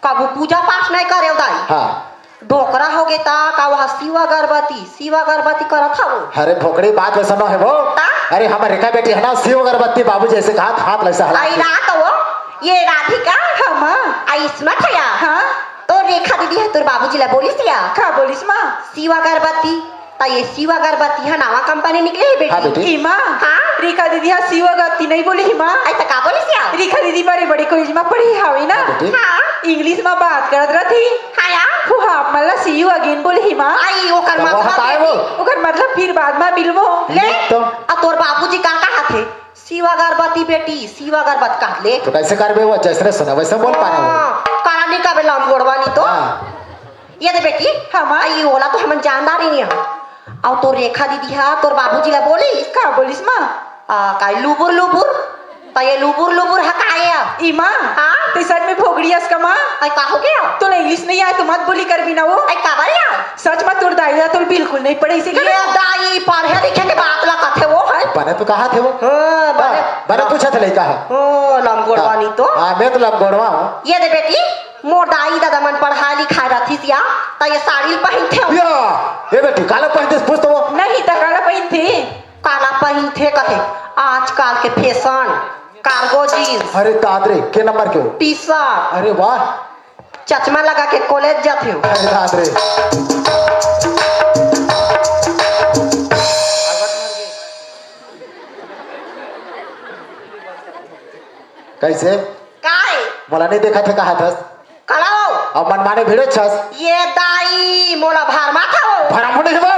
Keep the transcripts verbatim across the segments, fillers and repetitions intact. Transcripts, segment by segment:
कभू पूजा पाठ नहीं करे दाई। हाँ। डोकरा हो गे ता का वहा शिव अगरबत्ती, शिव अगरबत्ती करत हवो। अरे भोकड़ी, बात वैसा न हे वो। ता? अरे हमर रेखा बेटी हे ना, शिव अगरबत्ती बाबू जैसे हाथ, हाथ लैसा हला। आई रात वो, ये राधिका। हाँ माँ। आई इसमत हे या? हाँ। तो रेखा दीदी हे तोर बाबूजी ला बोलिस या? का बोलिस माँ? शिव अगरबत्ती। त ये शिव अगरबत्ती ह नवा कंपनी निकले हे बेटी। हाँ बेटी। ई माँ, हाँ? रेखा दीदी ह शिव अगरबत्ती नहीं बोले ही माँ। आई त का बोलिस या? रेखा दीदी बड़े बड़े कॉलेज में पढ़ी हावे ना। हाँ बेटी। हाँ। इंग्लिश में बात करत रहती। हाँ या। वो आप मन ला see you again बोले ही माँ। आई ओकर त वो मतलब हटाए वो। ओकर मतलब फिर बाद में मिलबो। ले। तो? आ तोर बाबूजी का कहा थे? शिव अगरबत्ती बेटी, शिव अगरबत्ती कहा ले। तो कैसे करबे वो? जैसे सुना वैसे बोल पा रहे हो। हाँ, काला नहीं कबे लम गोड़वा नहीं तो। हाँ। ये दे बेटी, हाँ माँ। आई ओला तो हमन जानदार ही नहीं हम। अउ तोर रेखा दीदी हा तोर बाबूजी ला बोलिस? का बोलिस माँ? आ, काई लुबुर लुबुर? त ये लुबुर लुबुर हा का या? ई माँ? हाँ? ते सच में भोगड़ी अस का माँ? आई का हो गया? तोला इंग्लिश नहीं आए तो मत बोली करबी ना वो। आई का बार या? सच में तोर दाई ला तोला बिल्कुल नहीं पढ़े से ये दाई पढ़े लिखे के बात ला कथे वो है। बने तो कहा थे वो। हाँ, बने। हाँ, बने पूछा थे लइका हा। ओ, लमगोड़वा नहीं तो। हाँ, मैं तो लमगोड़वा हूँ। ये दे बेटी, मोर दाई ददा मन पढ़ाई लिखाई रथिस या, त ये साड़ी ल पहिनथे। या, ए बेटी, काला पहिनथे पूछ तो वो। नहीं त काला पहिनथे। काला पहिनथे कथे, आजकल के फैशन, कार्गो जींस। अरे दाद रे, के नंबर के हो? T shirt. अरे वाह। चश्मा लगा के कॉलेज जाथे हो। अरे दाद रे। कैसे? काय? मोला नहीं देखा थे, कहा थस? कड़ाओ। अब मनमाने भिड़े छस। ये दाई, मोला भरमा था वो। भरम नहीं वो।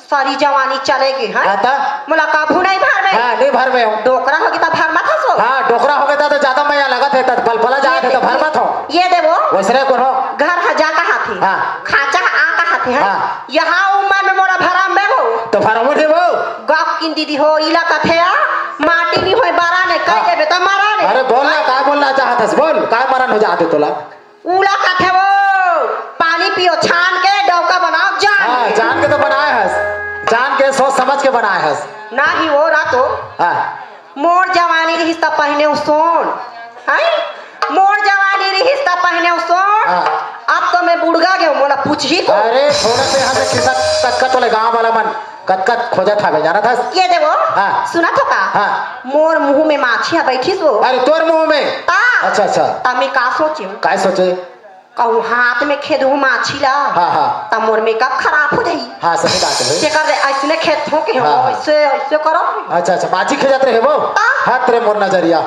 सारी जवानी चले गई, हाँ? हाँ, ता? मोला कभू नहीं भरमे। हाँ, नहीं भरमे हो। डोकरा हो गई त भरमा था सो। हाँ, डोकरा हो गया था तो ज्यादा मया लगा थे, तब पलपला जा ये थे तो दे, भरमा था। ये दे वो। वैसने कोनो। घर हा जा कहा थे। हाँ। खाचा आ कहा थे, हाँ? हाँ। यहाँ उम्र में मोला भरम में वो। तो भरम नहीं वो। गप किन दीदी हो, इला कथे आ, माटी नहीं होए बारा ने, कह हाँ। देबे तो मारा ने। अरे बोल ना, काय बोलना चाहत हस? बोल, काय मरण हो जाते तोला? उला कथे वो, पानी पियो छान के, डौका बनाओ जान हाँ, के। जान के तो बनाए हस, जान के सोच समझ के बनाए हस। ना ही वो रातो। हाँ। मोर जवानी रहिस त पहिने उ सोन, हैं? मोर जवानी रहिस त पहिने उ सोन। हाँ। अब तो मैं बुड़गा गयो, मोला पूछही तो। अरे, थोड़ा से यहाँ से खिसक तक का तोले गाँव वाला मन कतका खोजत हावे, जानत हस? ये देवो, हाँ। सुनत हो का? हाँ। मोर मुंह में माछी ह बैठिस वो। अरे, तोर मुंह में? ता। अच्छा, अच्छा। ता मैं का सोचे? काय सोचे? कहूँ हाथ में खेदहूँ माछी ला, हाँ, हाँ। ता मोर मेकअप खराब हो जाई। हाँ, सही बात है। तेकर ले ऐसने खेदथों के हो, हाँ, हाँ। ऐसे, ऐसे करो। अच्छा, अच्छा, माछी खेदत रहे वो? ता। हाथ रे मोर नजरिया।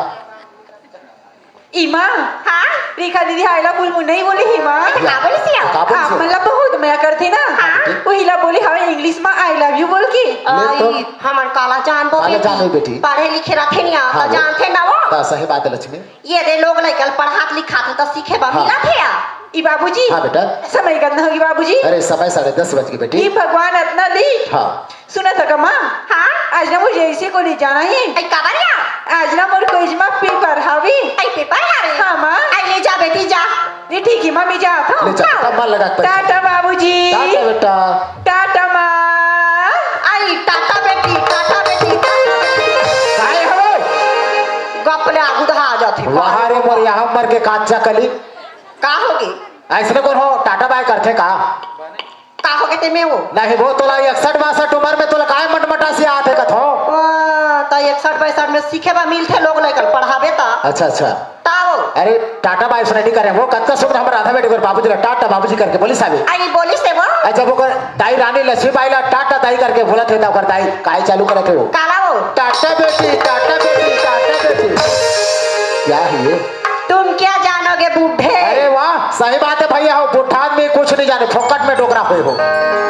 ई माँ, हाँ? रेखा दीदी हा एला बोल, मुन्ना ही बोली ही माँ। ए, तो का बोलिस या? का बोलिस आप या? मतलब बहुत मया करथे ना। हाँ। वही ला बोली हवे इंग्लिश में I love you बोल के। ले तो। आई, हमन काला जानबो काला बेटी। जानबो बेटी। पढ़े लिखे रथे नहीं आ, हाँ, तो वो। जानथे ना वो। ता सही बात है लक्ष्मी। ये दे लोग लइका ल पढ़ात लिखात हे तो सीखे बा हाँ। मिलत हे या। ई बाबूजी। हाँ बेटा। समय कतना होगी बाबूजी? अरे समय साढ़े दस बज गए बेटी। ई भगवान अतना दी। हाँ। सुनत हव का माँ? हाँ? आज ना मुझे इसी को ले जाना है। आई काबर या? आज ना मोर कॉलेज में पेपर हावे। आई पेपर हावे? हाँ माँ। आई ले जा बेटी जा। ये ठीक है माँ, मैं जात हूँ। ले जा, हाँ। तब मन लगा के पढ़। टाटा बाबूजी। टाटा बेटा। टाटा माँ। आई टाटा बेटी, टाटा बेटी, टाटा बेटी। काय हो? गप ले आगू दहा आ जाथे। वाह रे मोर यहाँ मर के काचा कली। का होगे? ऐसने कोन हो टाटा बाय करथे का? का होगे ते में वो? नहीं वो तोला इकसठ बासठ उम्र में तोला काय मटमटा से आथे कथो? वाह, त इकसठ बासठ में सीखे बा मिलथे लोग लइका ल पढ़ाबे त। अच्छा, अच्छा। ताओ। अरे टाटा बाय सुनाई नहीं करे, वो कतका सुंदर हमर राधा बेटी कर बाबूजी ला टाटा बाबूजी करके बोलिस हावे। आई बोलिस हे वो? आ जब ओकर दाई रानी लक्ष्मी बाई ला टाटा दाई करके बोलत हे त ओकर दाई काय चालू करत हे वो? काला वो? टाटा बेटी, टाटा बेटी, टाटा बेटी। क्या है ये? तुम क्या जानोगे बूढ़े? अरे वाह, सही बात है भैया हो, बुढ़ा आदमी कुछ नहीं जाने, फोकट में डोकरा होए हो।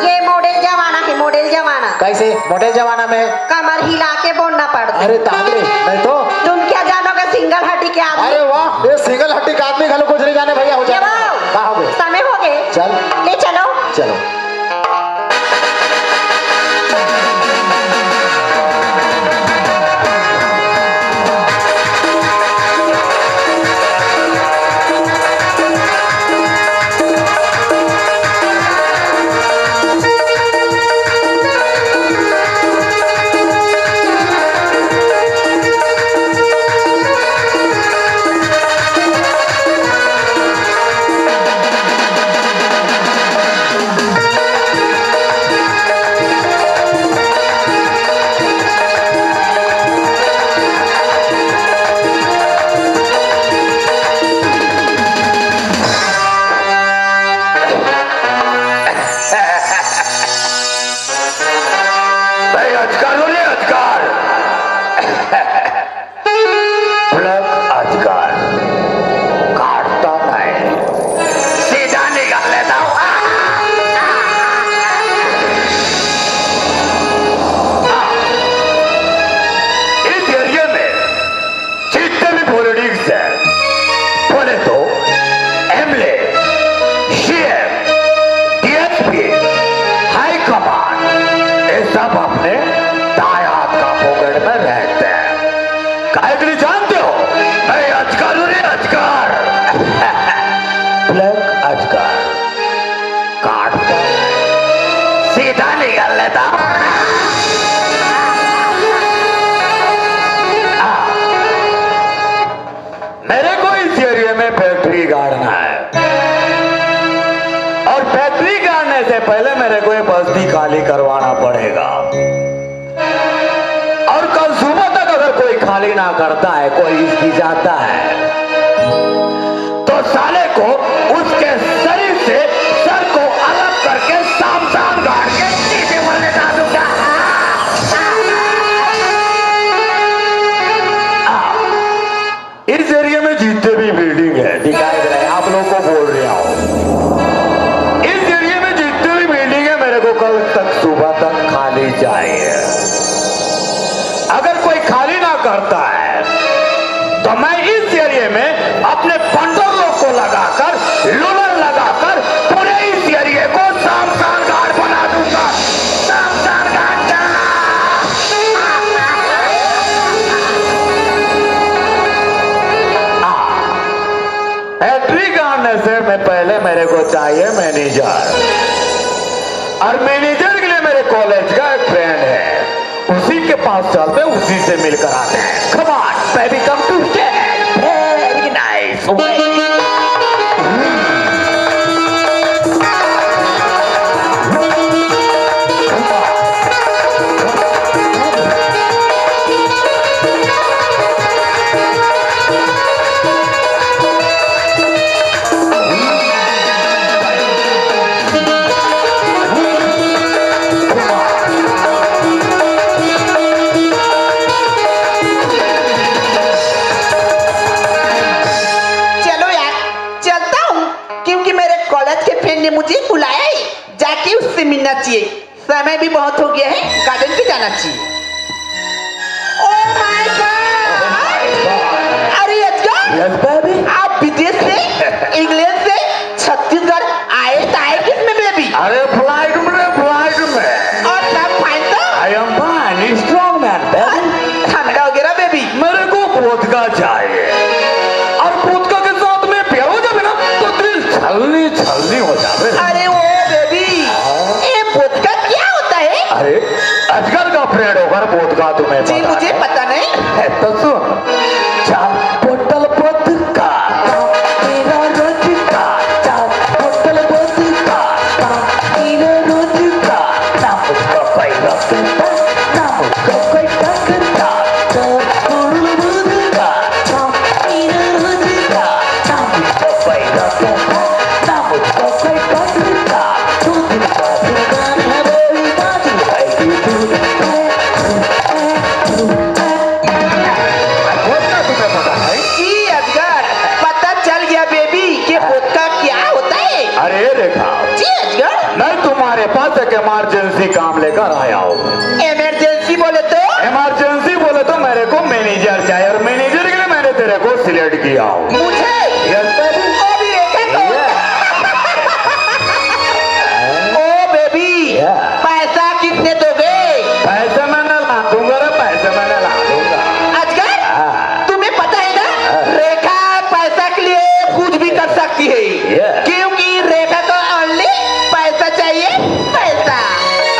ये मॉडल जमाना है, मॉडल जमाना। कैसे मॉडल जमाना में? कमर हिला के बोलना पड़ता है। अरे तांगड़े, नहीं तो। तुम क्या जानोगे सिंगल हड्डी के आदमी? अरे वाह, ये सिंगल हड्डी का आदमी घलो कुछ नहीं जाने भैया हो ये जाने। वाह। का होगे? समय होगे। चल। ले चलो। चलो। कर। ब्लैक अजगर काटता है, सीधा निकल लेता। आ, मेरे को इस एरिया में फैक्ट्री गाड़ना है, और फैक्ट्री गाड़ने से पहले मेरे को ये बस्ती खाली करवाना पड़ेगा। और कल सुबह तक अगर कोई खाली ना करता है, कोई इसकी जाता है, तो साले को उसके शरीर से सर को अलग करके शमशान घाट के नीचे पर ले डाल दूंगा। इस एरिया में जितने भी बिल्डिंग है, दिखाई दे रहे हैं, आप लोगों को बोल रहा हूँ, इस एरिया में जितने भी बिल्डिंग है, मेरे को कल तक सुबह तक खाली चाहिए। अगर कोई खाली ना करता है, तो मैं इस एरिया में अपने पंडर लोग को लगाकर, लूलर लगाकर, पूरे इस एरिया को शमशान घाट बना दूंगा। शमशान घाट। फैक्ट्री गाड़ने से मैं पहले मेरे को चाहिए मैनेजर, और मैनेजर के लिए मेरे कॉलेज का एक फ्रेंड है, उसी के पास चलते, उसी से मिलकर आते हैं। Come on baby, come to dance. Very nice. चलो यार, चलता हूँ, क्योंकि मेरे कॉलेज के फ्रेंड ने मुझे बुलाया है, जाके उससे मिलना चाहिए। समय भी बहुत हो गया है, गार्डन पे जाना चाहिए। Oh my God! अरे अजगर, यस बेबी। आप विदेश से, इंग्लैंड से छत्तीसगढ़ आए तो आए किस में बेबी? अरे फ्लाइट में, फ्लाइट में। और सब फाइन तो? I am fine, strong man baby. ठंडा हो गया ना बेबी? मेरे को वोदका चाहिए, और वोदका के साथ में पियो जब ना, तो दिल छलनी छलनी हो जावे। अरे ओ बेबी, ये वोदका क्या होता है? अरे, अजगर का फ्रेंड होकर वोदका तुम्हें जी, पता मुझे है? पता नहीं। है तो सुन, चार बोतल वोदका, तेरा रोज का, चार बोतल वोदका, तेरा रोज का, ना मुझको कोई रोकता, ना मुझको कोई टोकता, चार बोतल वोदका, वोदका तुम्हें पता है? जी अजगर, पता चल गया बेबी कि वोदका क्या होता है। अरे रेखा, जी अजगर। मैं तुम्हारे पास एक इमरजेंसी काम लेकर आया हूँ। इमरजेंसी बोले तो? इमरजेंसी बोले तो मेरे को मैनेजर चाहिए, और मैनेजर के लिए मैंने तेरे को सिलेक्ट किया हूँ। मुझे? Yes baby. ओ भी रेखा को? ओ बेबी, पैसा कितने दोगे? पैसे मैं ना लादूंगा रे, पैसे मैं ना लादूंगा। अजगर, हाँ। तुम्हें पता है ना, हाँ। रेखा पैसा के लिए कुछ भी कर सकती है, क्योंकि रेखा को only पैसा चाहिए, पैसा।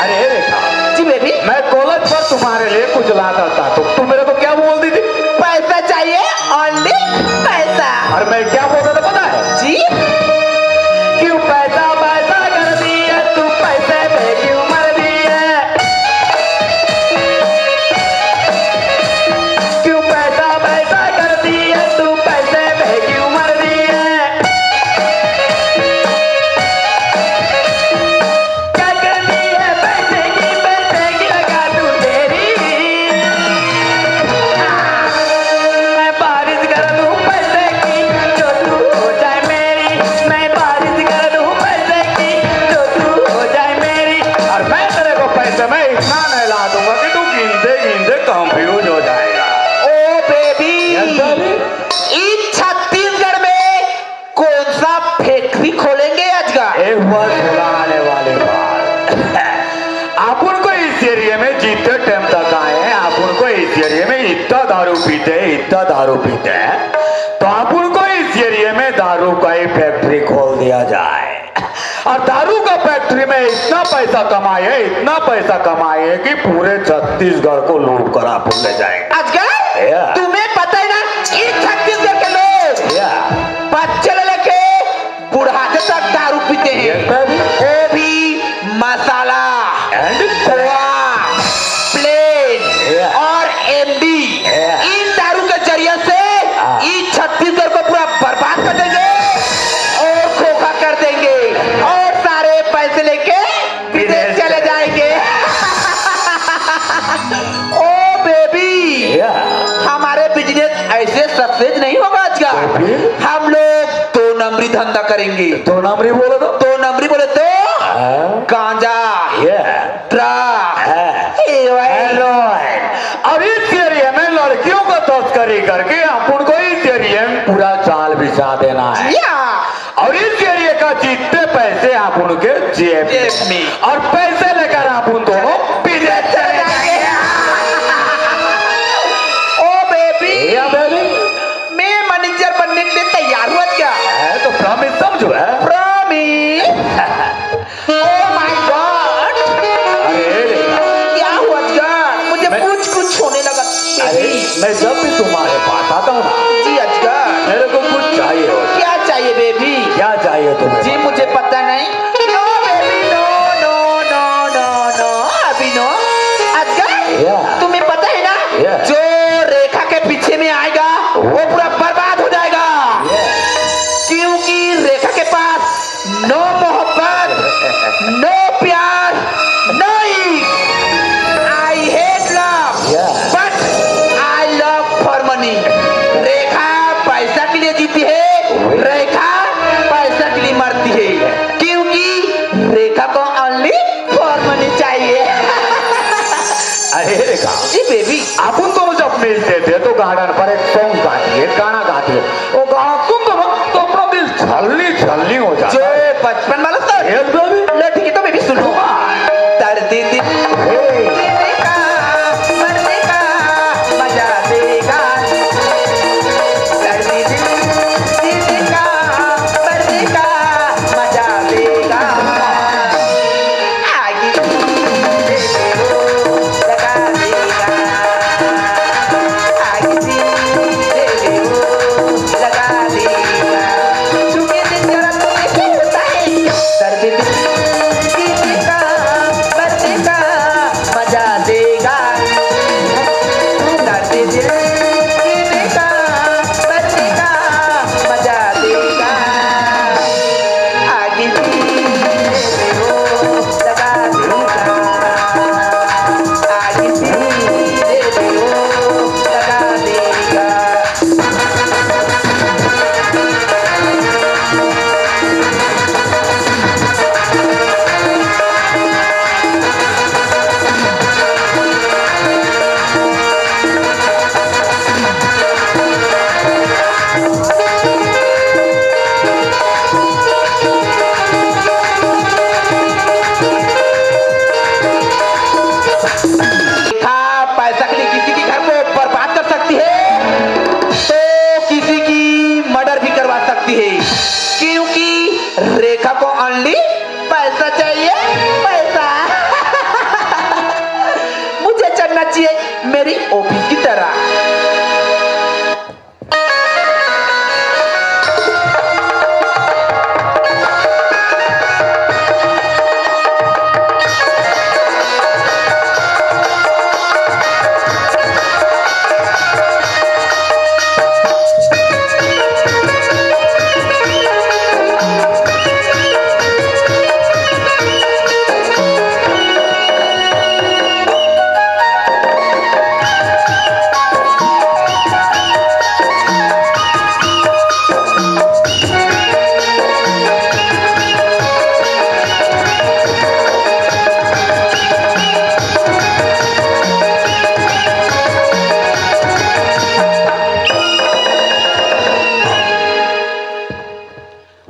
अरे रेखा, जी बेबी। मैं कॉलेज पर तुम्हारे लिए कुछ लाता था, तो तुम मेरे को क्या बोल दी थी? पैसा चाहिए, only पैसा। और मैं क्या बोलता था पता है? जी। क्यों पैसा पैसा कर दिया तू, पैसे पे क्यों मर दिया? क्यों पैसा पैसा कर दिया तू, पैसे पे क्यों मर दिया? क्या करनी है पैसे की, पैसे की लगा तू तेरी। मैं बारिश कर दूं पैसे की, जो तू हो जाए मेरी। मैं बारिश कर दूं पैसे की, जो तू हो जाए मेरी। और मैं तेरे को पैसे में इतना नहला दूंगा कि तू गिनते गिनते कंफ्यूज हो जाएगा। ओ बेबी, यस बेबी। इस छत्तीसगढ़ में कौन सा फैक्ट्री खोलेंगे आज का? एक बार बुलाने वाले बात। आप उनको इस एरिया में जितने टाइम तक आए हैं, आप उनको इस एरिया में इतना दारू पीते हैं, इतना दारू पीते हैं, तो आप उनको इस एरिया में दारू का ही फैक्ट्री खोल दिया जाए और दारू का फैक्ट्री में इतना पैसा कमाए, इतना पैसा कमाए कि पूरे छत्तीसगढ़ को लूट कर आप ले जाए। अजगर, या। तुम्हें पता है ना, इस छत्तीसगढ़ के लोग, या। बच्चे से लेके बुढ़ापे तक दारू पीते हैं। ये तो भी वो भी मसाला, एंड खोआ, प्लेन, या। और एमडी, या। इन दारू के जरिए से, हाँ। इस छत्तीसगढ़ को पूरा बर्बाद कर देंगे और खोखा कर देंगे और सारे पैसे लेके विदेश चले जाएंगे। ओ बेबी, या। हमारे बिजनेस ऐसे सक्सेस नहीं होगा आज का। तो फिर? हम लोग दो नंबरी धंधा करेंगे। दो नंबरी बोले तो? दो नंबरी बोले तो हाँ। गांजा, या। ड्रग, हाँ। हीरोइन। हेरोइन। और इस एरिया में लड़कियों को तस्करी करके आप उनको इस एरिया में पूरा जाल बिछा देना है। या। और इस एरिया का जितने पैसे आप उनके जेब में। जेब में। और पैसे लेकर आप उन दोनों विदेश चले जाएंगे। ओ बेबी, या बेबी। मैं मैनेजर बनने के लिए तैयार हूँ क्या? है तो प्रॉमिस समझो, है? प्रॉमिस। Oh my God! अरे, क्या हुआ अजगर? मुझे मैं कुछ कुछ होने लगा। अरे, बेबी। मैं जब भी तुम्हारे पास आता हूँ ना, जी अजगर। मेरे को कुछ चाहिए होता है। क्या चाहिए बेबी? क्या चाहिए तुम्हें? जी मुझे पता नहीं। No baby, no, no, no, no, no, अभी no। अजगर, या। तुम्हें पता है ना, या। जो रेखा के पीछे में आएगा, वो पूरा बर्बाद हो जाएगा। या। क्योंकि रेखा के पास no मोहब्बत, no प्यार, no इश्क। I hate love, या। But I love for money। रेखा पैसा के लिए जीती है, रेखा पैसा के लिए मरती है, क्योंकि रेखा को only for money चाहिए। अरे रेखा, जी बेबी। अपन दोनों जब मिलते थे तो गार्डन पर एक सॉन्ग गाती है, गाना गाती है। वो गाना सुनता ना तो अपना दिल छलनी छलनी हो जाता है। बचपन वाला तो। Yes baby. लो ठीक है तो बेबी सुनो। दर्द दिल का, मरने का मजा देगा। दर्द दिल, दिल का, मरने का मजा देगा। आगे लगा देगा। आगे लगा देगा। छुके दिन जरा तो कैसे होता है? दर्द दिल जीने का, मरने का मजा देगा। दर्द दिल जीने का, मरने का मजा देगा। आगे धीरे से वो लगा देगा। आगे धीरे से वो लगा देगा। देखा, पैसा के लिए किसी के घर को बर्बाद कर सकती है, तो किसी की मर्डर भी करवा सकती है, क्योंकि रेखा को only पैसा चाहिए, पैसा। मुझे चढ़ना चाहिए मेरी ओपी की तरह।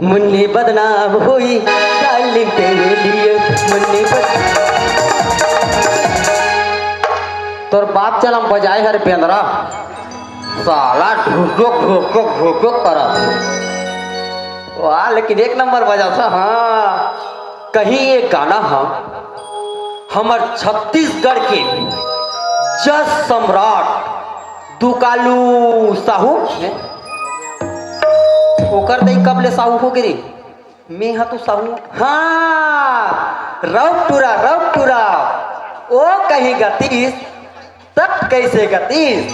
मुन्नी बदनाम हुई डार्लिंग तेरे लिए, मुन्नी बद- तोर बाप चलम बजाए हर बेंदरा। साला ढुक ढुक ढुक ढुक ढुक ढुक करत हे। वाह, लेकिन एक नंबर बजाथे। हाँ, कहीं ये गाना ह हमर छत्तीसगढ़ के जस सम्राट दुकालू साहू, ओकर दई कब ले साहू हो गे रे? मैं हा तो साहू। हाँ, रउक टूरा, रउक टूरा। ओ कहीं गतिस, तब कैसे गतिस?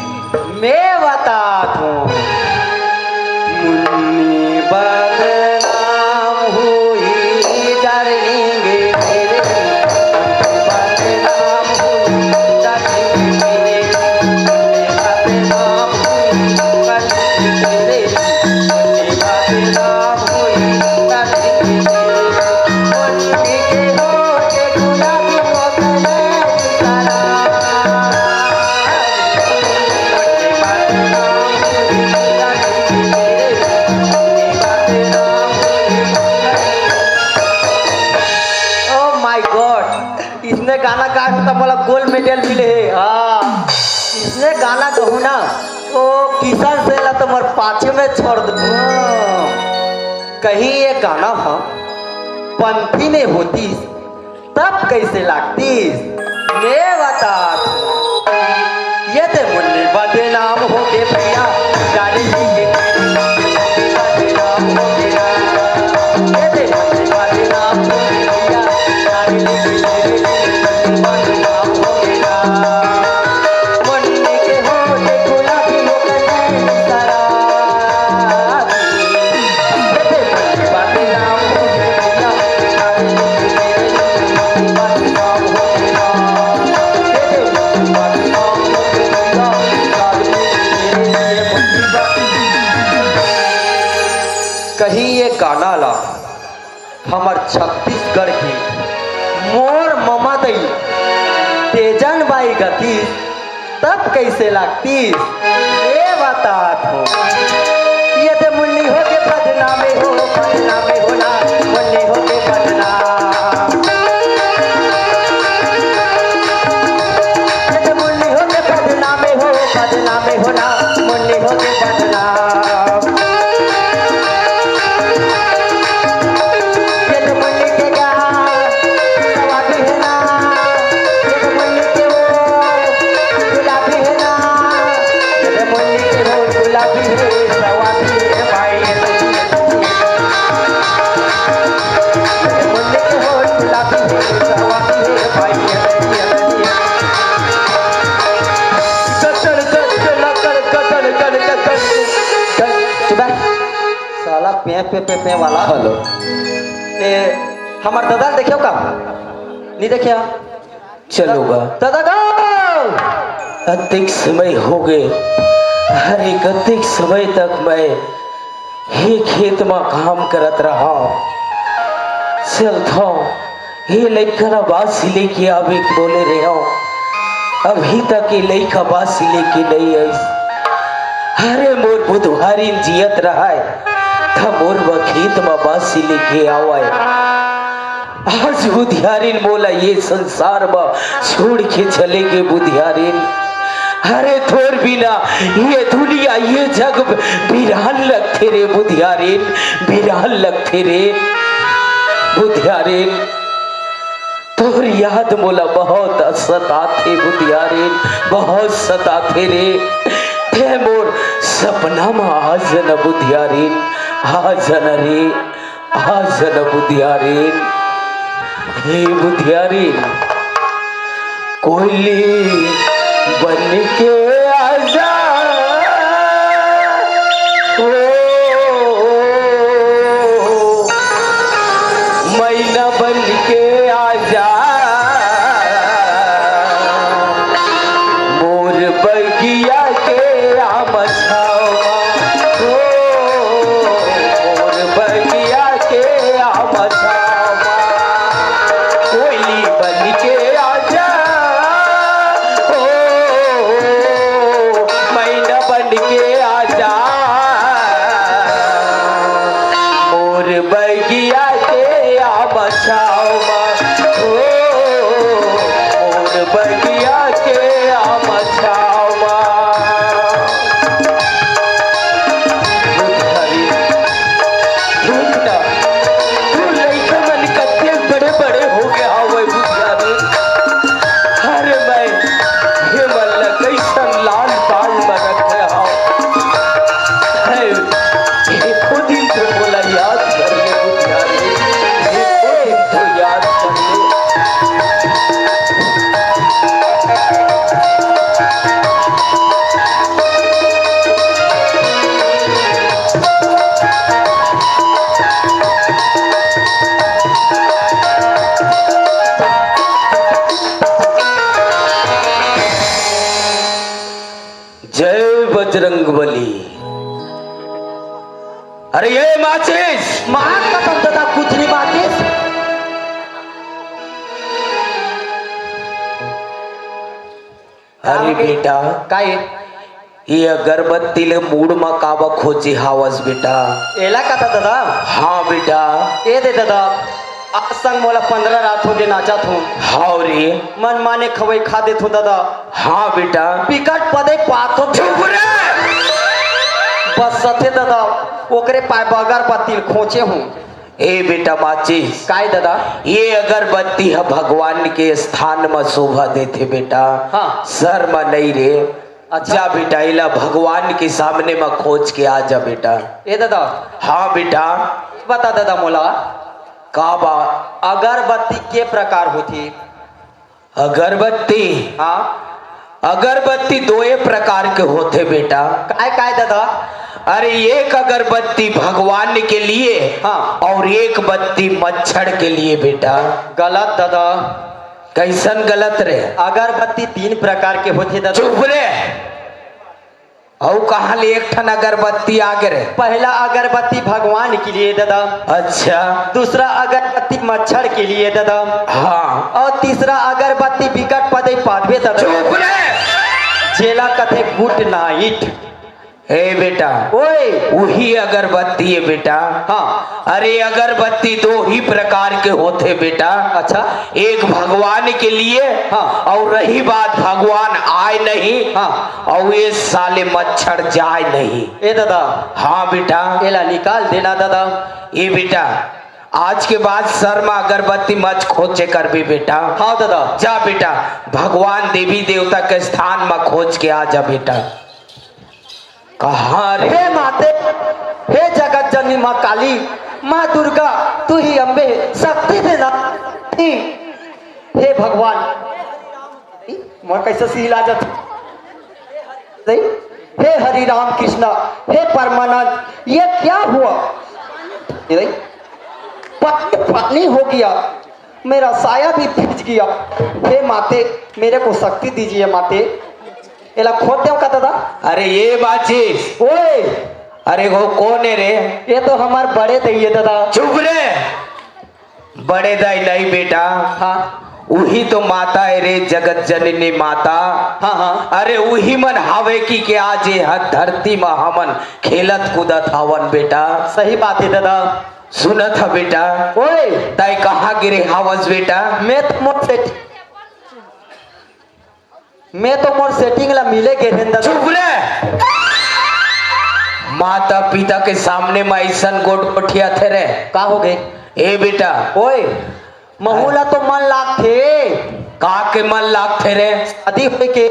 मैं बतात हूँ। मुन्नी बदनाम हुई darling मेरे, बदनाम हुई darling मेरे, बदनाम हुई darling मेरे। Oh my God, इसने गाना गाए हो तो मोला गोल्ड मेडल मिले हे। हाँ, इसने गाना कहूँ ना, ओ किशन से ला तो मोर पाछे में छोड़ दू। कहीं ये गाना ह पंथी में होतिस, तब कैसे लागतिस? मैं बतात हूँ। ये दे मुन्नी बदनाम हो गे भैया, darling के बदनाम हो गे ना। ये दे मुन्नी बदनाम हो गे भैया, darling के बदनाम हो गे ना। मुन्नी के होठ गुलाबी हो गे नैन शराबी। कहीं ये गाना ला हमर छत्तीसगढ़ के मोर ममा दई तेजन बाई गतिस, तब कैसे लागतिस? ये बतात हूँ। ये दे मुन्नी हो गे बदनामे हो, बदनामे हो ना, मुन्नी हो गे बदनाम। ये दे मुन्नी हो गे बदनामे हो, बदनामे हो ना, मुन्नी हो गे बदनाम। ये तो मुन्नी के गाल सवाबी है ना, ये तो मुन्नी के वो गुलाबी है ना, ये तो मुन्नी के वो गुलाबी है, सवाबी है भाई, ये तो मुन्नी के वो गुलाबी है, सवाबी है भाई, ये तो, ये तो, ये तो। कचर, कचर, लकड़, कचर, कचर, कचर, कचर। चुप है। साला पे, पे, पे, पे वाला। हेलो। ए, हमर दादा ल देखेव का? नहीं देखे? चलो गा। दादा गा। अतेक समय हो गे। अरे, अतेक समय तक मैं ये खेत म काम करत रहंव। चलथंव, ये लइका ला बासी लेके आबे के बोले रेहेंव। अभी तक ये लइका बासी लेके नइ आइस। अरे मोर बुधवारिन जियत रहय, त मोर बर खेत म बासी लेके आवय। आज बुधियारिन मोला ये संसार म छोड़ के चले गे बुधियारिन। अरे तोर बिना ये दुनिया, ये जग बिरान लगथे रे बुधियारिन, बिरान लगथे रे बुधियारिन। तोर याद मोला बहुत सताथे बुधियारिन, बहुत सताथे रे। ते मोर सपना म आ जा न बुधियारिन, आ जा न रे। आ जा न बुधियारिन, हे बुधियारिन, कोयली बन के आ जा, ओ, मैना बन के आ जा। मोर बगिया के आम छाँव मा, ओ, मोर बगिया के आम छाँव मा, कोयली बन के आ जा, ओ, मैना बन के आ जा। मोर बगिया के आम छाँव मा, ओ, मोर बगिया के आम छाँव मा। बोली, अरे ये माचिस। मार कसम ददा, कुछ नहीं माचिस। अरे बेटा, काय? ये अगरबत्ती ले मूड़ म काबर खोजे हावस बेटा? एला कथा ददा? हाँ बेटा। ए दे ददा, आज संग मोला पंद्रह रात हो गे नाचत हूँ। हाव रे। मन माने खवई खा देथो ददा। हाँ बेटा। बिकट पदई पाथो। चुप रे। बस सथे ददा, ओकरे पाय बर अगरबत्ती ल खोचे हूँ। ए बेटा माचिस। काय ददा? ये अगरबत्ती ह भगवान के स्थान म शोभा देथे बेटा। हाँ। सर म नई रे। अच्छा। जा बेटा, एला भगवान के सामने म खोज के आ जा बेटा। ए ददा। हाँ बेटा। बता ददा मोला। का बा? अगरबत्ती के प्रकार होथे? अगरबत्ती? हाँ। अगरबत्ती दोए प्रकार के होथे बेटा। काय काय ददा? अरे एक अगरबत्ती भगवान के लिए, हाँ। और एक बत्ती मच्छर के लिए बेटा। गलत ददा। कैसन गलत रे? अगरबत्ती तीन प्रकार के होथे ददा। चुप रे। अउ कहाँ ले एक ठन अगरबत्ती आ गे रे? पहला अगरबत्ती भगवान के लिए ददा। अच्छा। दूसरा अगरबत्ती मच्छर के लिए ददा। हाँ। और तीसरा अगरबत्ती बिकट पदई पादबे ददा। चुप रे। जेला कथे गुड नाइट। ए बेटा। ओए। उही अगरबत्ती है बेटा। हाँ। अरे अगरबत्ती दो ही प्रकार के होथे बेटा। अच्छा। एक भगवान के लिए, हाँ। और रही बात भगवान आए नहीं, हाँ। और ये साले मच्छर जाए नहीं। ए ददा। हाँ बेटा। एला निकाल देना ददा। ए बेटा, आज के बाद सर म अगरबत्ती मच खोचे करबे बेटा। हाँ ददा। जा बेटा, भगवान देवी देवता के स्थान म खोज के आ जा बेटा। कहाँ रे? हे माते, हे जगत जननी माँ काली, माँ दुर्गा, तू ही अम्बे शक्ति देना। हे भगवान, मोर कैसे सील आ जात? नहीं? हे हरि राम कृष्णा, हे परमानंद, ये क्या हुआ? ये नहीं? पानी, पानी हो गया। मेरा साया भी भीग गया। हे माते, मेरे को शक्ति दीजिए माते। एला खोद देव का ददा? अरे ये बाची। ओए। अरे वो कौन है रे? ये तो हमार बड़े दई है ददा। चुप रे। बड़े दाई नहीं बेटा। हाँ। उही तो माता है रे, जगत जननी माता। हाँ, हाँ। अरे उही मन हावे कि के आज ये ह धरती म हमन खेलत कूदत हवन बेटा। सही बात है ददा। सुनत ह बेटा। ओए। तय कहाँ गिरे हावस बेटा? मैं तो मोर सेट-, मैं तो मोर सेटिंग ला मिले गे रेहेन ददा। चुप रे। माता पिता के सामने म अइसन गोठ गोठियाथे रे। का हो गे? ए बेटा। ओए, महू ला तो मन लागथे। का के मन लागथे रे? शादी होय के।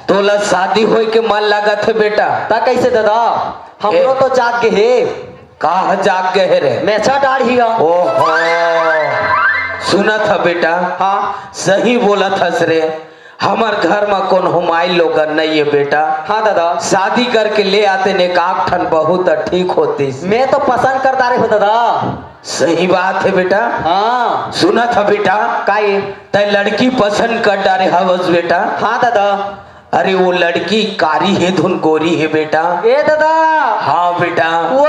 तोला शादी होय के मन लागत हे बेटा? त कैसे ददा? हमरो ए। तो जाग गे हे। का ह जाग गे हे रे? मेछा डाढ़ ही ह। ओहो। सुनत ह बेटा? हाँ। सही बोलत हस रे। हमर घर म कोनो माई लोगन नइ हे बेटा। हाँ ददा। शादी करके ले आते ने एक आध ठन बहू त ठीक होतिस। मैं तो पसंद कर डारे हो ददा। सही बात हे बेटा। हाँ। सुनत ह बेटा? का ये? तय लड़की पसंद कर डारे हवस बेटा? हाँ ददा। अरे वो लड़की कारी हे धुन गोरी हे बेटा? ए ददा। हाँ बेटा। वो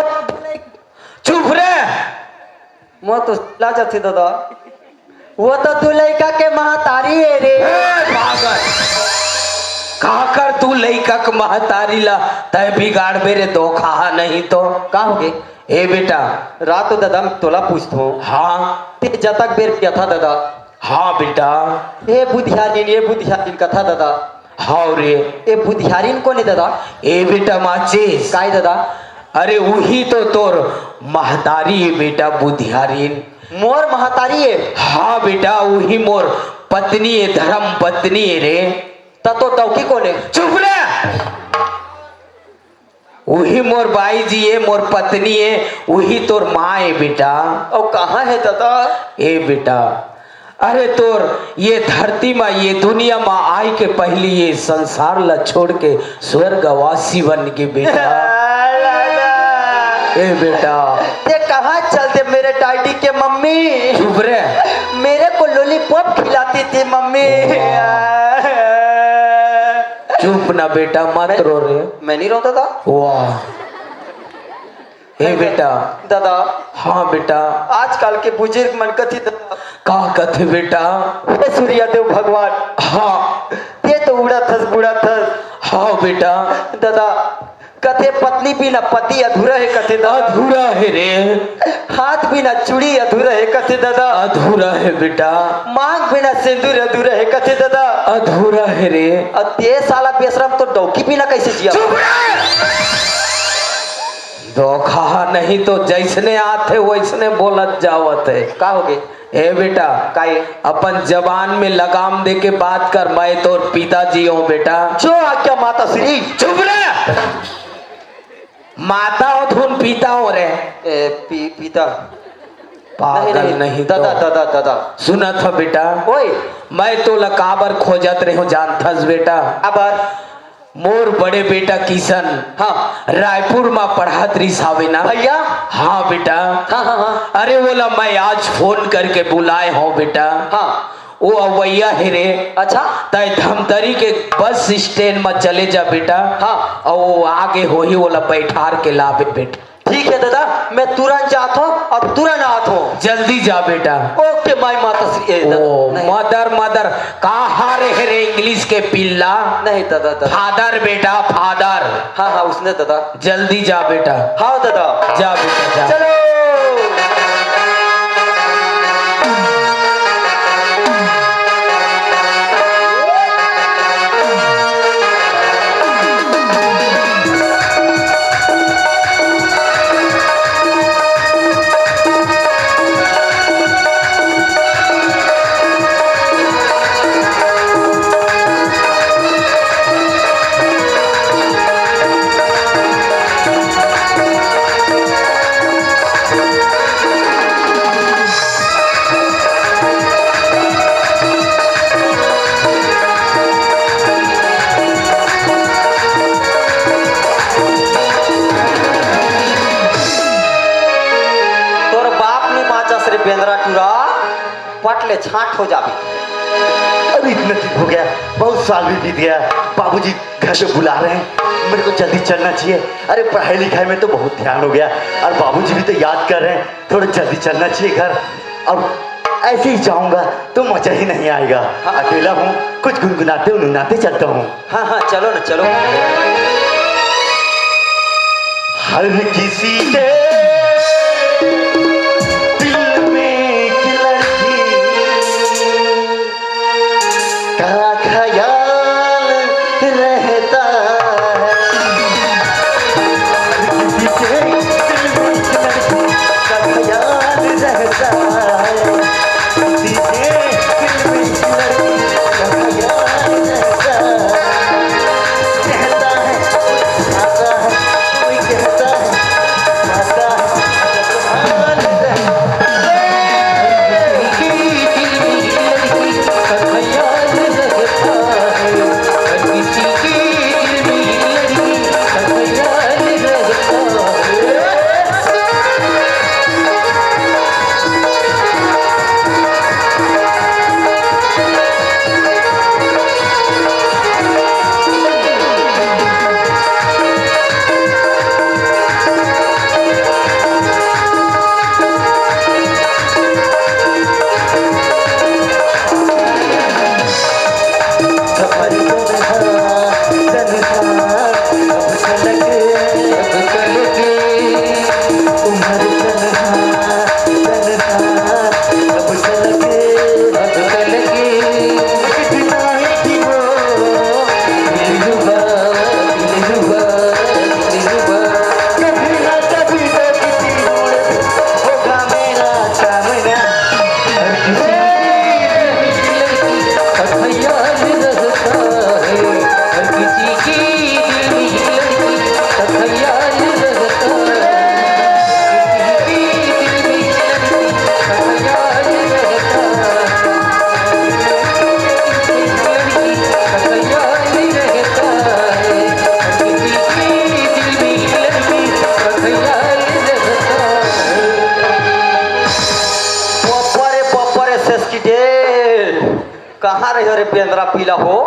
चुप रे। मोर तो लाजत हे ददा। वो तो तू लइका के महतारी हे रे। ए, पागल। काकर तू लइका के महतारी ला तय बिगाड़बे रे, धोखा हा नहीं तो। का हो गे? ए बेटा। रात ददा में तोला पूछत हूँ। हाँ। ते जतक बेर किया था ददा। हाँ बेटा। ए बुधियारिन, ए बुधियारिन कथा ददा। हाव रे। ए बुधियारिन कोन हे ददा? ए बेटा माचिस। काय ददा? अरे उही तो तोर महतारी हे बेटा बुधियारिन। मोर महतारी हे? हाँ बेटा, उही मोर पत्नी हे, धर्म पत्नी हे रे। त तोर डौकी कोन हे? चुप रे। उही मोर बाई जी ए, मोर पत्नी ए, उही तोर माँ ए बेटा। अउ कहाँ हे ददा? ए बेटा, अरे तोर ये धरती मा, ये दुनिया मा आय के पहिली ये संसार ला छोड़ के स्वर्गवासी बन के बेटा। ए बेटा। ते कहाँ चलते मेरे डैडी के मम्मी? चुप रे। मेरे को लॉलीपॉप खिलाती थी मम्मी। चुप ना बेटा, मत मैं, रो रे। मैं नहीं रोता था। वाह। हे बेटा। दादा। हाँ बेटा। आजकल के बुजुर्ग मन कथे दादा। का कथे बेटा? हे सूर्य देव भगवान। हाँ। ते तो उड़त हस, बुड़त हस। हाँ बेटा। दादा, कथे पत्नी बिना पति अधूरा हे कथे दादा। अधूरा हे रे। हाथ बिना चूड़ी अधूरा हे कथे दादा। अधूरा हे बेटा। मांग बिना सिंदूर अधूरा हे कथे दादा। अधूरा हे रे। अउ ते साला बेशरम तो डौकी बिना कैसे जिया? चुप रह। धोखा नहीं तो जैसने आथे वैसने बोलत जावत हे। का होगे? ए बेटा, का ये? अपन जबान में लगाम दे के बात कर, मैं तोर पिताजी हूँ बेटा। जो आज्ञा माता श्री। चुप रह। माता हो धुन पीता हो रे। ए, पी-, पीता। पागल नहीं, नहीं, नहीं, तो। दादा, दादा, दादा। सुनत ह बेटा। ओए। मैं तोला काबर खोजत रहे हूँ जानथस बेटा? अबर। मोर बड़े बेटा किशन। हाँ। रायपुर म पढ़त रिस हावे ना। भैया। हाँ बेटा। हाँ, हाँ, हाँ। अरे ओला मैं आज फोन करके बुलाए हूँ बेटा। हाँ। वो अवैया हे रे। अच्छा। तय धमतरी के बस स्टैंड म चले जा बेटा। हाँ। अउ वो आगे होही, ओला बैठार के लाबे बेटा। ठीक है दादा, मैं तुरंत जात हूँ और तुरंत आत हूँ। जल्दी जा बेटा। ओके माई माता श्री, ए, दादा, ओ, नहीं। मदर, मदर, कहाँ रे, रे इंग्लिश के पिल्ला? नहीं दादा, दादा। फादर बेटा, फादर। हाँ, हाँ, उसने दादा। जल्दी जा बेटा। हाँ दादा। जा बेटा, जा। चलो। तोर बाप नी बाँचस रे बेंदरा टूरा, पट ले छाँट हो जाबे। अरे इतना दिन हो गया, बहुत साल भी बीत गया। बाबूजी घर पे बुला रहे हैं, मेरे को जल्दी चलना चाहिए। अरे पढ़ाई लिखाई में तो बहुत ध्यान हो गया और बाबूजी भी तो याद कर रहे हैं, थोड़ा जल्दी चलना चाहिए घर। अब ऐसे ही जाऊंगा तो मजा ही नहीं आएगा। हाँ। अकेला हूँ, कुछ गुनगुनाते उनगुनाते चलता हूँ। हाँ, हाँ, चलो ना, चलो। हर किसी के दिल में एक लड़की का ख्याल रहता है। हर किसी के दिल में एक लड़की का ख्याल रहता है। पप्पा रे पप्पा रे, सेसकी डेढ़। कहाँ रहे रे बेंदरा पीला हो?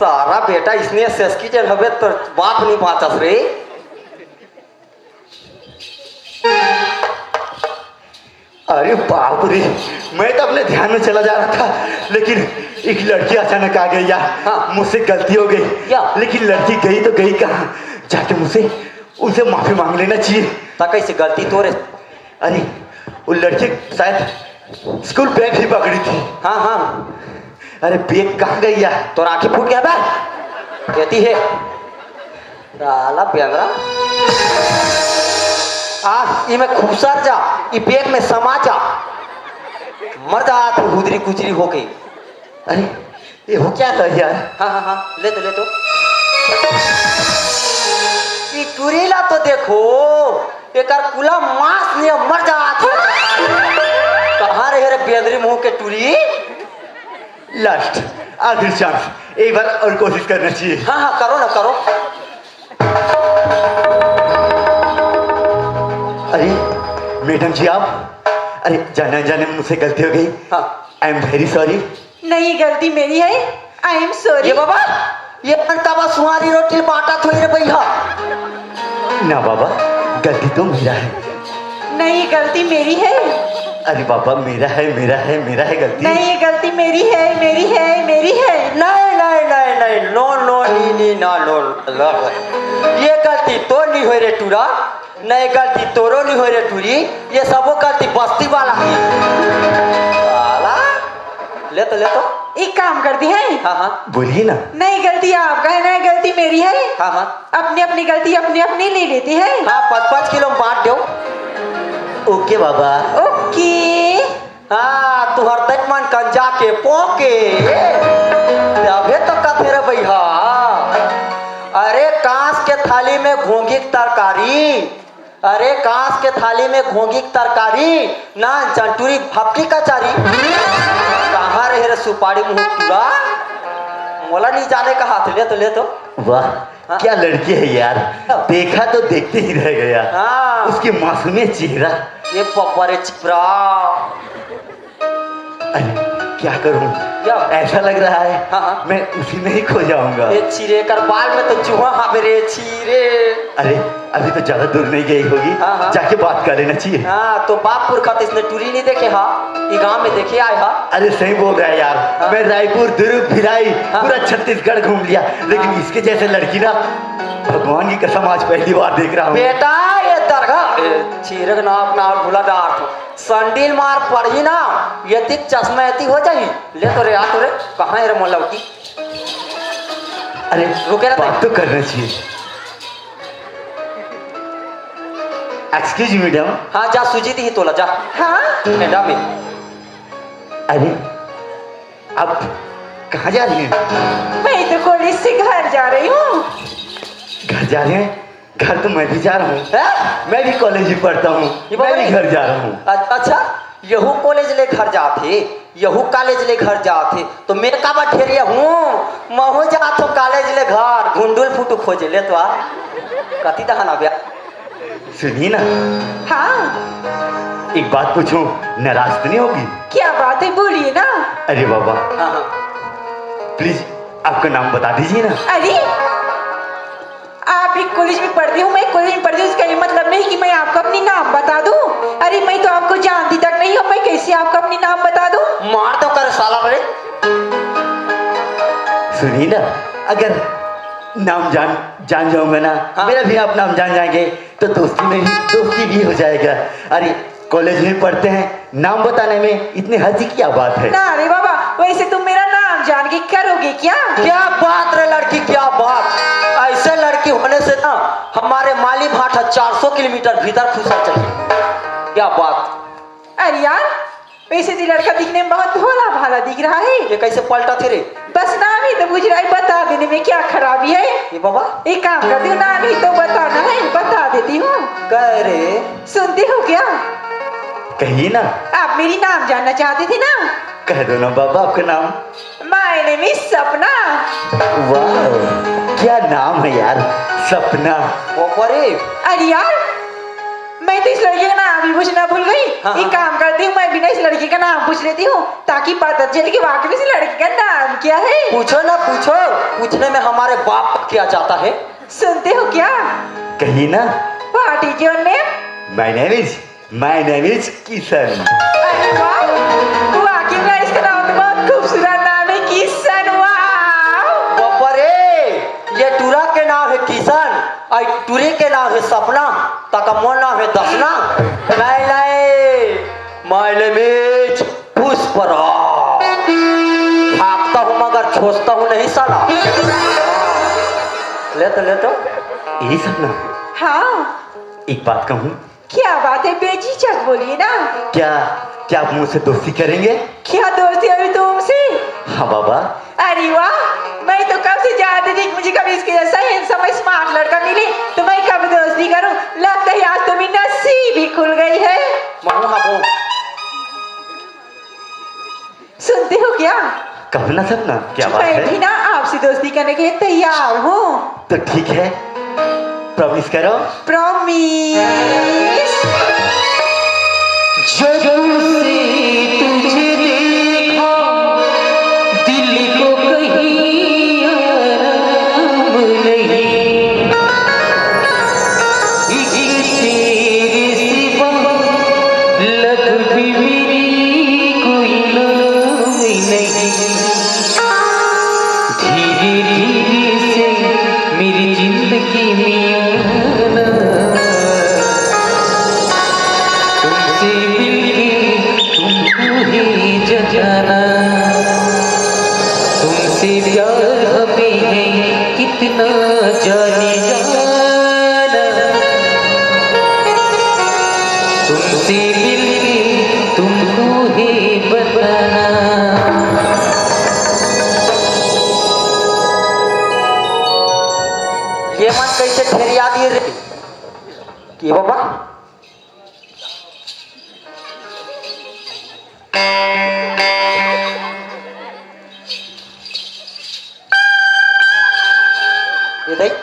तारा बेटा, इसने सेस्की जन हवे तो बाप नहीं बाँचस रे। अरे बाप रे, मैं तो अपने ध्यान में चला जा रहा था, लेकिन एक लड़की अचानक आ गई यार। हाँ। मुझसे गलती हो गई। क्या? लेकिन लड़की गई तो गई कहाँ, जाके मुझसे, उनसे माफी मांग लेना चाहिए। ता कैसे गलती तोरे? अरे, वो लड़की शायद स्कूल बैग ही पकड़ी थी। हाँ, हाँ। अरे, बैग कहाँ गई यार? तोर आँखी फूट गया बे? कहती है। साला बेंदरा। आ, ई में खुसर जा, ई बैग में समा जा। मर जा, तू हुदरी कुचरी होके। अरे, ये हो क्या था यार? हाँ, हाँ, हाँ, ले तो, ले तो। ई टुरी ला तो देखो, एकर कुला मांस ने मर जा। कहाँ रहे रे बेंदरी मुंह के टुरी? लास्ट, आखिरी चांस, एक बार और कोशिश करना चाहिए। हाँ, हाँ, करो ना, करो। अरे मैडम जी, आप, अरे जाने जाने मुझसे गलती हो गई। हाँ। I am very sorry। नहीं, गलती मेरी है। I am sorry। ये बाबा, ये अंटा बा सुहारी रोटी बाटा थोई रे भैया। ना बाबा, गलती तो मेरा है। नहीं, गलती मेरी है। अरे बाबा, मेरा है, मेरा है, मेरा है गलती। नहीं, ये गलती मेरी है, मेरी है, मेरी है। नहीं, नहीं, नहीं, नहीं, no, no, नी, नी, ना, no, no। ये गलती तो नहीं होय रे टूरा, नहीं गलती तोरो नहीं होय रे टूरी, ये सबो गलती बस्ती वाला है। साला, ले तो, ले तो। एक काम करती है। हाँ, हाँ। बोलिए ना। नहीं, गलती आपका है, नहीं, गलती मेरी है। हाँ, हाँ। अपनी अपनी गलती अपनी अपनी ले लेते हैं। हाँ, पाँच पाँच किलो में बांट दो। ओके बाबा। ओके। हाँ, तुहर तक मन कंजा के पोके। अबे तो कथे रे भैया। अरे कांस के थाली में घोंघी के तरकारी। अरे कांस के थाली में घोंघी के तरकारी। ना चंटूरी भपकी कचरी। कहाँ रहे रे सुपारी मुँह टूरा? मोला नहीं जाने का हाथ ले तो, ले तो। वाह, हाँ। क्या लड़की है यार, देखा तो देखते ही रह गया। हाँ। उसके मासूमियत चेहरा। ये पप्पा रे छिपरा। अरे क्या करूं, क्या? ऐसा लग रहा है हाँ, हाँ। मैं उसी में ही खो जाऊंगा। ये छिरे कर बाल में तो चूहा हावे रे छिरे। अरे अभी तो ज्यादा दूर नहीं गई होगी, हाँ, हाँ। जाके बात कर लेना चाहिए। हाँ, तो बाप पुरखा तो इसने टूरी नहीं देखे हा, ये गांव में देखे आए हा। अरे सही बोल रहा है यार, हाँ। मैं रायपुर, दुर्ग, भिलाई, हाँ। पूरा छत्तीसगढ़ घूम लिया, लेकिन हाँ। इसके जैसे लड़की ना, भगवान की कसम, आज पहली बार देख रहा हूँ। बेटा, ये दरगाह, ए, चीरक नाप नाप भूला डार तो संडील मार पड़ही ना, ये दिख चश्मा एती हो जाही। ले तो रे, आ तो रे, कहाँ है रे मोलौकी? अरे रुके ना बात तो करना चाहिए। Excuse madam. हाँ, जा सूजी दी तोला, जा। हाँ? मैडम। अरे, आप कहाँ जा रही हैं? मैं तो कॉलेज से घर जा रही हूँ। घर जा रहे हैं? घर तो मैं भी जा रहा हूँ। हैं? मैं भी कॉलेज ही पढ़ता हूँ। ये मैं भी बाबा घर जा रहा हूँ। अ-, अच्छा, यहू कॉलेज ले घर जाथे, यहू कॉलेज ले घर जाथे, तो मैं काबर ढेरिया हूँ? महू जाथो कॉलेज ले घर, घुंडुल फुटू खोजे ले तो आ। कति दहन आ गया। सुनिए ना। हाँ। एक बात पूछूं, नाराज तो नहीं होगी? क्या बात है, बोलिए ना। अरे बाबा, हाँ, हाँ। प्लीज आपका नाम बता दीजिए ना। अरे, आप एक कॉलेज में पढ़ती हूँ, मैं कॉलेज में पढ़ती हूँ, इसका ये मतलब नहीं कि मैं आपको अपनी नाम बता दूँ। अरे, मैं तो आपको जानती तक नहीं हूँ, मैं कैसे आपको अपनी नाम बता दूँ? मार दो कर साला रे। सुनिए ना, अगर नाम जान, जान जाऊंगा ना, हाँ। मेरा भी आप नाम जान जाएंगे, तो दोस्ती में भी, दोस्ती भी हो जाएगा। अरे, कॉलेज में पढ़ते हैं, नाम बताने में इतनी हर्ज की क्या बात है? ना रे बाबा, वैसे तुम मेरा नाम जान के करोगे क्या? क्या बात रे लड़की, क्या बात। ऐसे लड़की होने से ना हमारे माली भाटा चार सौ किलोमीटर भीतर खुसा चाहिए। क्या बात। अरे यार, वैसे तो लड़का दिखने में बहुत भोला भाला दिख रहा है। ये कैसे पलटा थे रे? बस नाम ही तो बुझ रहा है, बता देने में क्या खराबी है? ये बाबा? एक काम करती हूँ, नाम ही तो बताना है, बता देती हूँ। कह रे। सुनते हो क्या? कहिए ना। आप मेरी नाम जानना चाहते थे ना? कह दो ना बाबा आपका नाम। My name is सपना। वाह, क्या नाम है यार, सपना। बाबा रे। अरे यार, मैं तो इस लड़की का नाम भी पूछना भूल गई। हाँ, एक हाँ। काम करती हूँ, मैं भी ना इस लड़की का नाम पूछ लेती हूँ, ताकि पता चले कि वाकई में इस लड़की का नाम क्या है। पूछो ना, पूछो। पूछने में हमारे बाप का क्या जाता है? सुनते हो क्या? कहिए ना। What is your name? My name is, my name is Kishan. अरे वाह, वाकई में इसका नाम तो बहुत खूबसूरत नाम है, किशन। वाह। बाप रे, ये टूरा के नाम है किशन, और टूरी के नाम है सपना, तका मोर नाम है दसना। नहीं, नहीं, my name is पुष्पराज। हाँकता हूँ मगर खोजता हूँ नहीं साला। ले तो, ले तो। यही सपना। हाँ। एक बात कहूँ? क्या बात है, बेझिझक बोलिए ना। क्या, क्या आप मुझसे दोस्ती करेंगे? क्या दोस्ती अभी तुमसे? हाँ बाबा। अरे वाह, मैं तो कब से चाहती थी कि मुझे कभी इसके जैसा handsome smart लड़का मिले, तो मैं कब दोस्ती करूं। लगता है आज तो मेरी नसीब ही खुल गई है। महू हाँ बो। सुनते हो क्या? कहो ना सपना, क्या बात मैं है? भी ना आपसे दोस्ती करने के लिए तैयार हूँ। तो ठीक है, promise करो। Promise। जब से तुझे देखा, दिल को कहीं आराम नहीं। एक तेरे सिवा लब भी मेरी कोई नाम नहीं। धीरे धीरे से मेरी जिंदगी में आना, तुमसे मिलके तुमको ही जगाना, तुमसे प्यार हमें है कितना जाने जाना, तुमसे मिलके तुमको ही बताना। ये मन कैसे ठेरिया दिए रे? के बाबा? ये देख।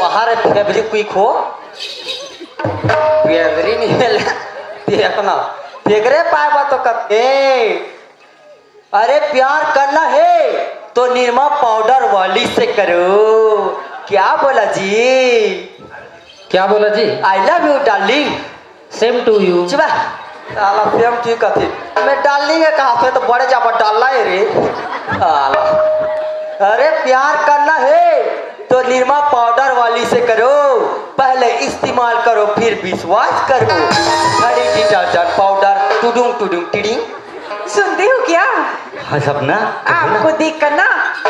वहाँ रे फेबरी क्विक हो। बेंदरी नहीं है ले। देख ना। देख रे पाए बा तो कते। अरे प्यार करना है तो निरमा पाउडर वाली से करो। क्या बोला जी? क्या बोला जी? I love you darling। Same to you। चुप बे। साला same to you कथे। मैं डार्लिंग है कहाँ से तो बड़े जाबा डाला है रे। साला। अरे प्यार करना है तो निरमा पाउडर वाली से करो। पहले इस्तेमाल करो फिर विश्वास करो। घड़ी डिटर्जेंट पाउडर टुडुंग टुडुंग टिडिंग। सुनते हो क्या? हाँ सपना, कहो ना। आपको देखकर ना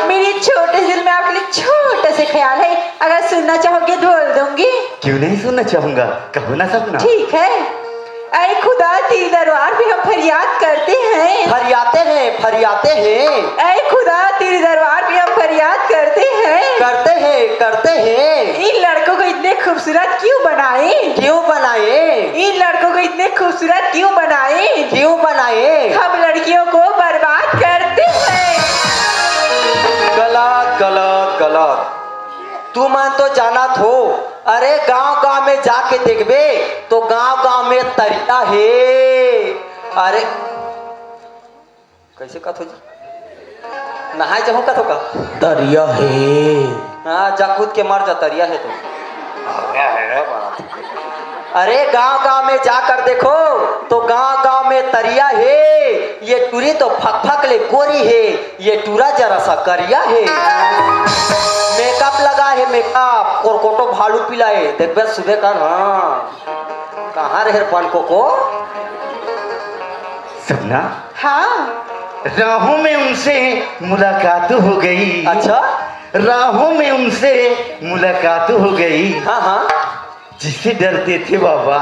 मेरे छोटे दिल में आपके लिए छोटा सा ख्याल है, अगर सुनना चाहोगे तो बोल दूंगी। क्यों नहीं सुनना चाहूंगा, कहो ना सपना। ठीक है। ऐ खुदा तेरे दरबार पे हम फरियाद करते हैं। फरियाते हैं, फरियाते हैं। ऐ खुदा तेरे दरबार पे हम फरियाद करते हैं। करते हैं, करते हैं। इन लड़कों को इतने खूबसूरत क्यों बनाए? क्यों बनाए? इन लड़कों को इतने खूबसूरत क्यों बनाए? क्यों बनाए? हम लड़कियों को बर्बाद करते हैं। गलत, गलत, गलत। तुमन तो जानत हो, अरे गांव गांव में जाके देखबे तो गांव गांव में तरिया हे। अरे कैसे कथो जी? नहाए जाहूं कथो का? तरिया हे। हाँ, जा कूद के मर जा, तरिया हे तो। अरे गांव गांव में जाकर देखो तो गांव गांव में तरिया हे। ये टूरी तो फक फक ले गोरी हे, ये टूरा जरा सा करिया हे। मेकअप लगा हे, मेकअप, कोरकोटो भालू पिलाए, देखबे सुबह कर। हाँ, कहाँ रहे पान को को? सपना। हाँ। राहों में उनसे मुलाकात हो गई। अच्छा। राहों में उनसे मुलाकात हो गई। हाँ, हाँ। जिससे डरते थे बाबा,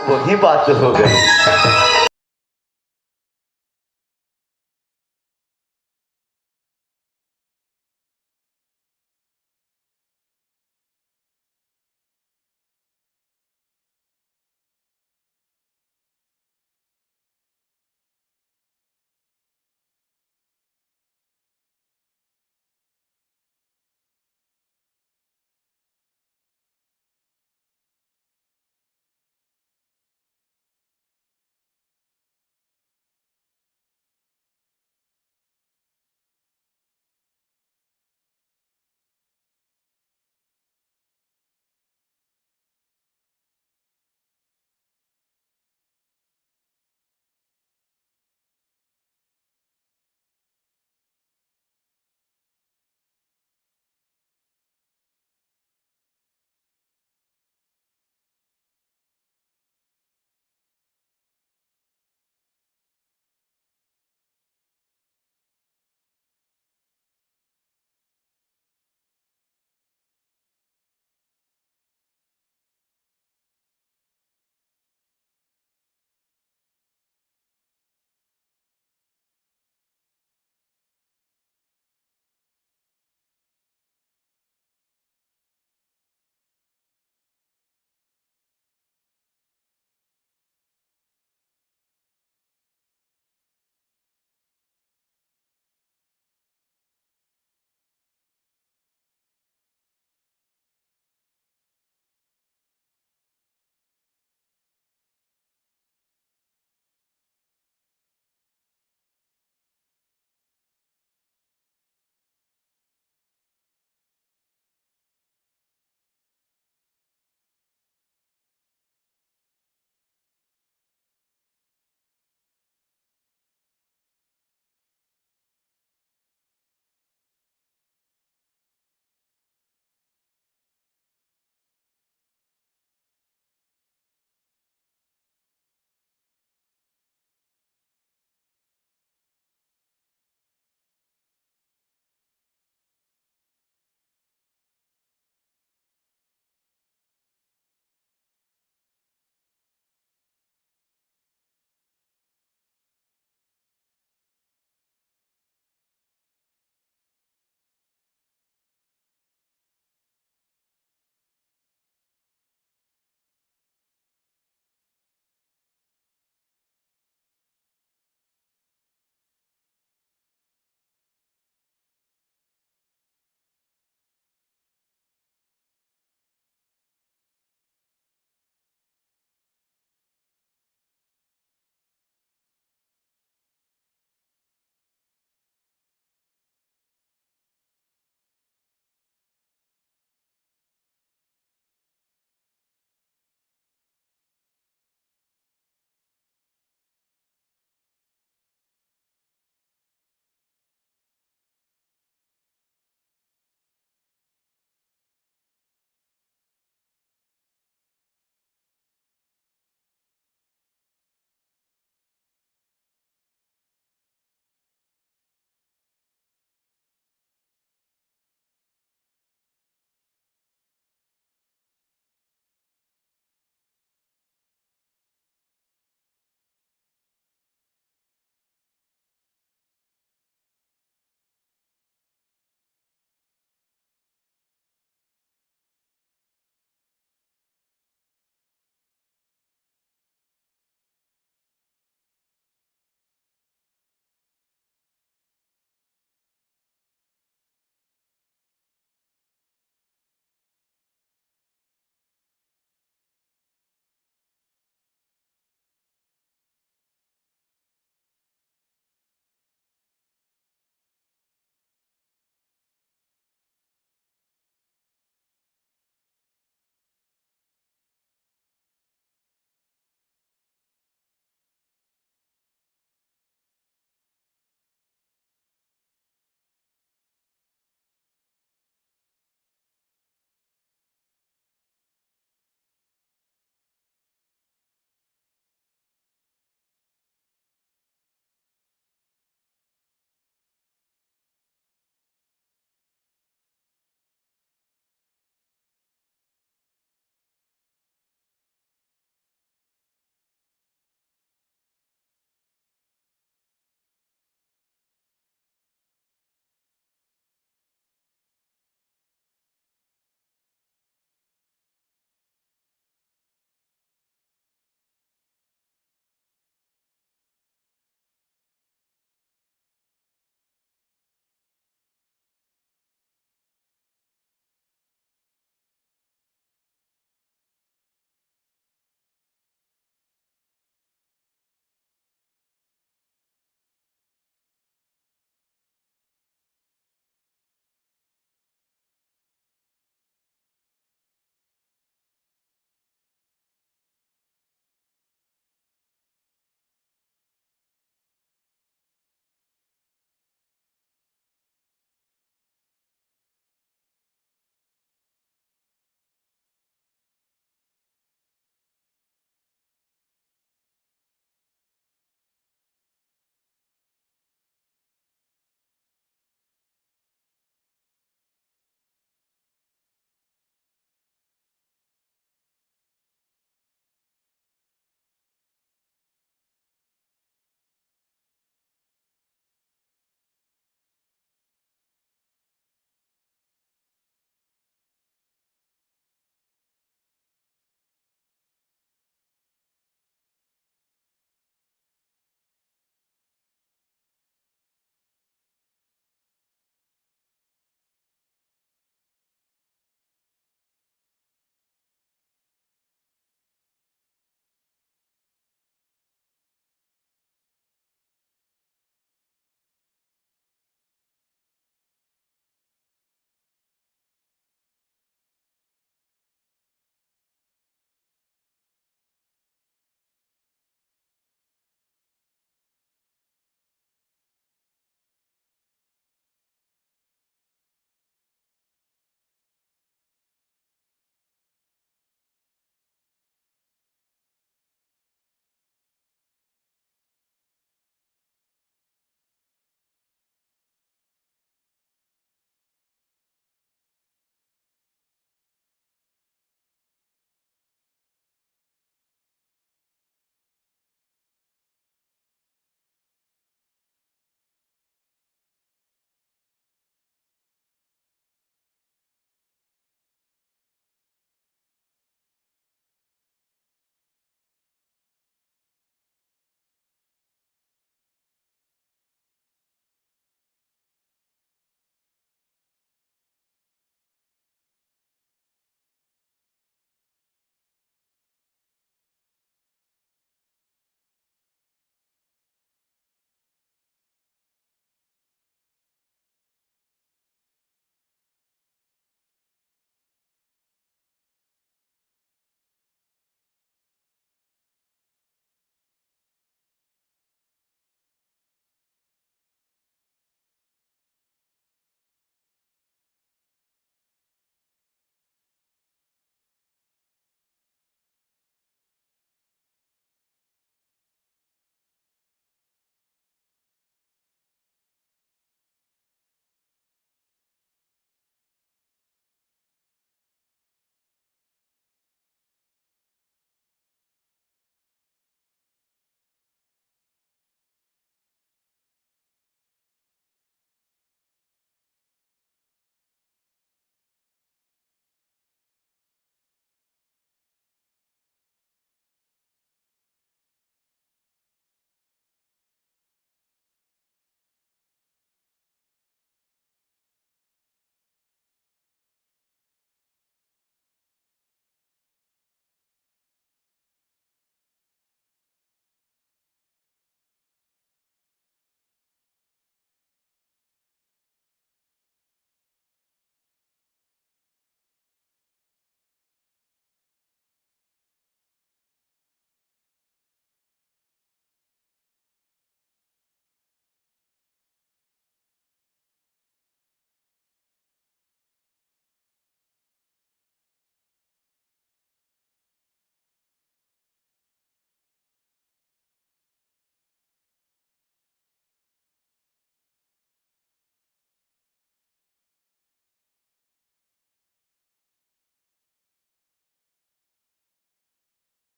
वही बात हो गई।